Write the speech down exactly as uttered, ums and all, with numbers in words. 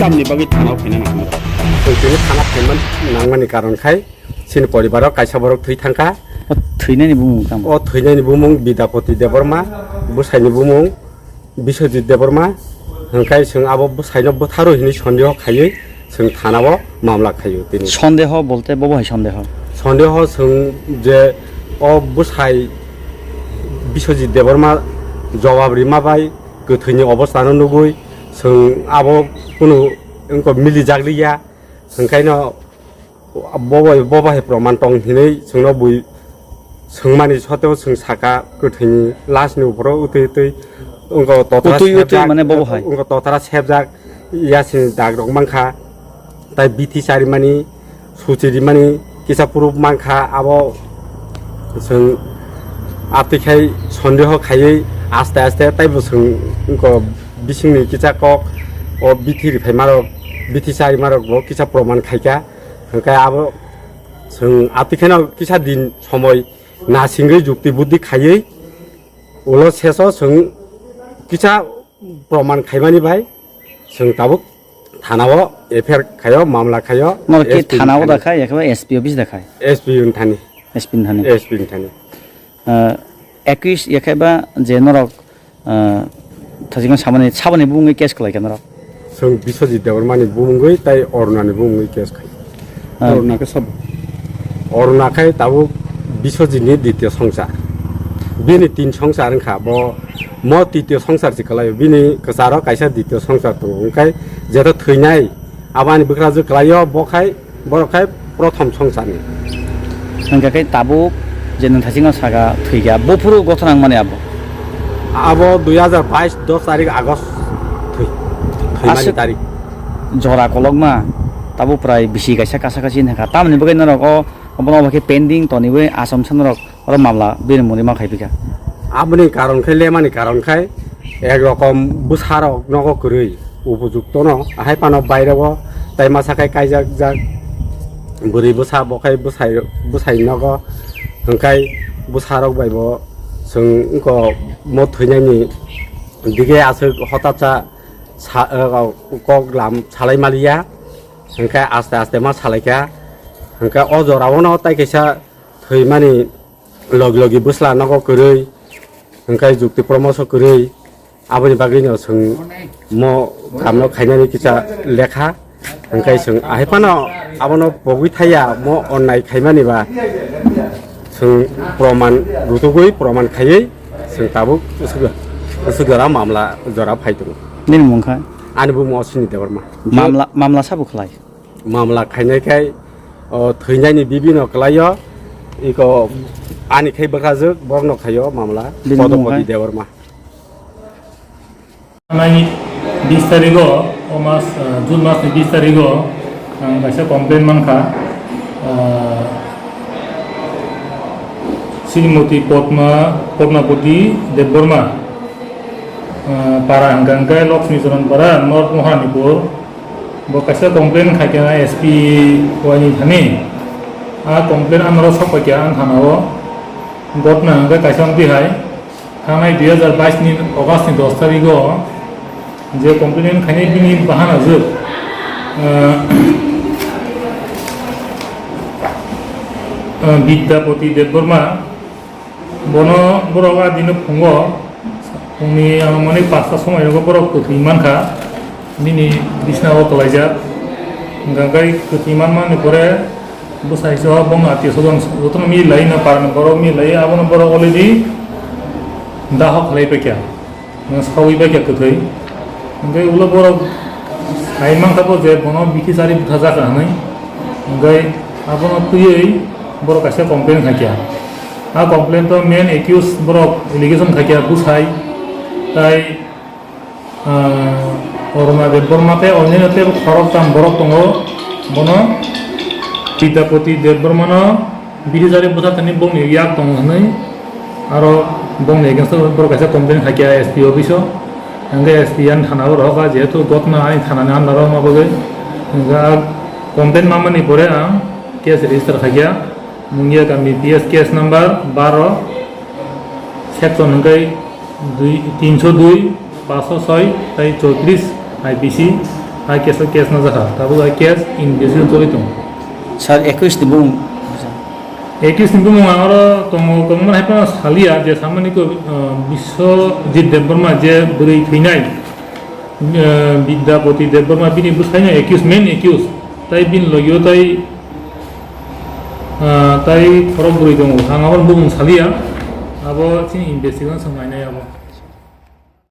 Tamni bagwi thanao phaina nangmani? Chwng tini thana phaiman nangmani karon khai chini poribaro kaisa borok thwi thangkha. O thwinaini bumung tamo? O thwinaini bumung Bidapati Debbarma, bwsaini bumung Biswajit Debbarma. Hwnkhe chwng abo bwsaino bwtharo hinwi sondeho khaiwi chwng thanao mamla khaio tini. Sondeho bolte bobo hai sondeho? Sondeho chwng je o bwsai Biswajit Debbarma jawab rima bai kwthwini obostano nugwi chwng abo kunu wngkok milijak liya, hwnkhaino bo bai, bo bai proman tong hinwi chwngno bui swngmani soteo chwng saka kwthwini last ni uphoro utwi utwi wngkok totra Utwi utwi sepjak, mane bo bo hai? Wngkok totra sepjak yasini dagrok mankha, tai bithi charimani, suchi rimani kisa proof mankha, abo chwng abtwi khai sondeho khaiwi aste aste taibo chwng wngkok bisingni kisa kok o bithi riphaimarok, bithi charimarokbo kisa proman khaikha. Hwnkhe abo chwng atwi kheno kisa din somoi nasingwi jukti buddi khaiwi ulo seso chwng kisa proman khaimani bai chwng tabuk thanao F I R khaio, mamla khaio. Noro ke S P thanao thani. Da khai, ekhe S P office da khai? S P wng thani. S P wng thani. S P wng thani. Ah, ekwis ekhe ba je norok, ah, thajikma sabani, sabani bumungwi case khlai kha norok? Chwng Biswajit Debbarmani bumungwi tai Orunani bumungwi case khai. Ah. Oruna khe sabo? Oruna khai tabuk Biswajitni ditya songsar. Bini tin songsar wngkha, bo mo titiyo songsar se kwlaio. Bini kwcharo kaisa ditya songsar tongo. Hwnkhe jeto thwinai, aboni bwkrajwk kwlaio, bo khai Borok khai prothom songsarni. Hwnkhe khe tabuk je nwng thachingno saka thwikha, buphuru gothona wngmani abo? Abo dui hazar bais dos tarik August thwi-, thwimani Aswk tarik. Jora kolokma tabuk prai bisi kaisa kasa kasi wngkha. Tamoni bagwi norok o, obono obo khe pending toniwi achomsa norok oro mamla bini mungwi ma khai phi kha. Aboni karon khai lemani karon khai ek rokom bwsarok nogo kwrwi upojuktono, ahai phano baireo tai masa khai kaijak jak bwrwi bwsa bo khai bwsai, bwsai nogo hwnkhe bwsarok bai bo chwng wngkha mo thwinaini dige aswk hotatsa sa-, kok lam salai maliya hwnkhe aste aste ma salaikha hwnkhe o jorao no tai kaisa thwimani logi logi bwsla nogo kwrwi, hwnkhe jukti promoso kwrwi, aboni bagwino chwng mo kamno khainani kisa lekha, hwnkhe chwng ahai phano abono pogwi thaya mo onnai khaimani ba chwng proman rutugwi proman khaiwi chwng tabuk usuk, usuk jora mamla jora phai tongo. Nini mung kha? Ani bumung Ashwini Debbarma. Mamla, mamla sabo khlai? Mamla khainai khai, o, thwinaini bibino kwlaio, iko ani khai bwkhajwk, borokno khaio mamla, Bini bumung Padopati hai? Debbarma. Nai bis tarigo, o mas, ah, June masni bis tarigo, ang kaisa complaint mankha, ah, Srimoti Padma, Padmapati Debbarma, ah, para hwnkha hwnkhe Lakshmi Charan para, North Mahanipur, Bo kaisa complaint khaikha S P waini thani. A complaint amoro sokpaikha ang thanao. Gotna hwnkhe kaisa wngtwi hai. Thangnai dui hazar bais ni August ni dos tarigo je complaint khainai bini bahana jwk, ah, ah, Vidyapati Debbarma, Bono borok a dino phungo, phungni anumanik pasta somoi rogo borok kwthwi mankha, bini bisna o kwlaijak. Hwnkha khe kwthwi manmani pore bwsai so bongni atio sodon jotono milai no parani borok milai, abono borok already daho khlai paikha. Sawi bai khe kwthwi. Hwnkhe ulo borok sai mankha bo je bono bithi chari bwtha jakha hwnwi. Hwnkhe abono twiwi borok kaisa complaint khaikha. A complaint o main accused borok allegation khaikha bwsai tai, ah, Aruna Debbarma tei onyaino tei khoroktham borok tongo. Bono Vidyapati Debbarmano Bihijari bwsa thani bongni yak tongo hwnwi aro bongni against o borok kaisa complaint khaikha S P office o. Hwnkhe S P ani thana o rohorkha, jehetu gotna ani thana ni under o wngma bagwi. Hwnkhe a complaint manmani pore ang case register khaikha. Mungia kami P S case number baro, section hwnkhe dui, tinso dui, paanso soi tei choitris I P C. Hai case o case no jakha, tabuk hai case investigation choli tongo. Sir, accused ni bumung? Accused ni bumung ang oro tongo, tongmani hai phano saliya je samani ko, ah, Biswajit Debbarma je bwrwi thwinai, ah, Vidyapati Debbarma bini bwsai no accused, main accused. Tai bini logio tai, ah, tai khorok bwrwi tongo. Ang abo bumung saliya, abo chini investigation swng nainai abo.